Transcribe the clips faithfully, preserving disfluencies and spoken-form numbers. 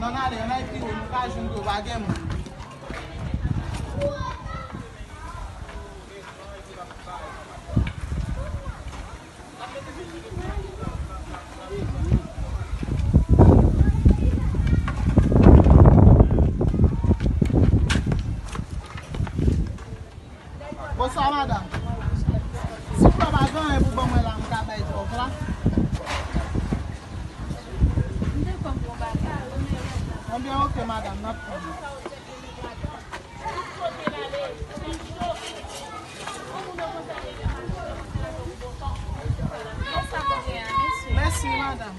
Ann ale, ann al pi wo, nou ka jwenn tou, pa gen moun. Bonswa, madanm. Silvouplè, pa gen anyen pou ban mwen la, m ka bay dwòg la? M te konn pou bagay. Ebyen, oke, madanm, n ap tann. Mèsi, madanm.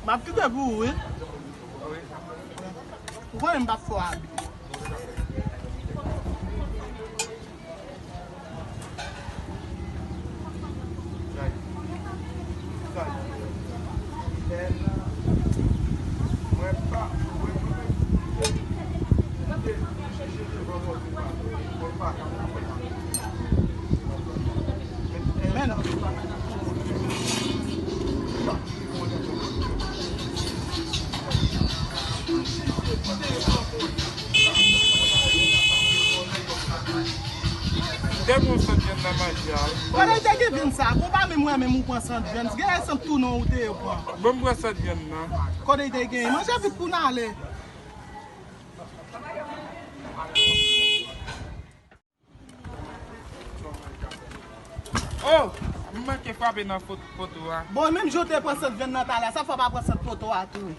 M ap kite pou ou, wi. Ou konnen m p ap fè w abi. Men non. Depi w sot vyann nan manje a. Kote w te gen vyann sa? Ou pa menm wè menm ou pran sant vyann. Gen lè sant tou non ou te ye pran. Bon, m pran sant vyann nan. Kote w te gen? Manje vit pou n ale. Oh! M manke frape nan fot-, poto a. Bon, menm jan w te pran sant vyann nan talè a, sa fè w pa pran sant poto a tou?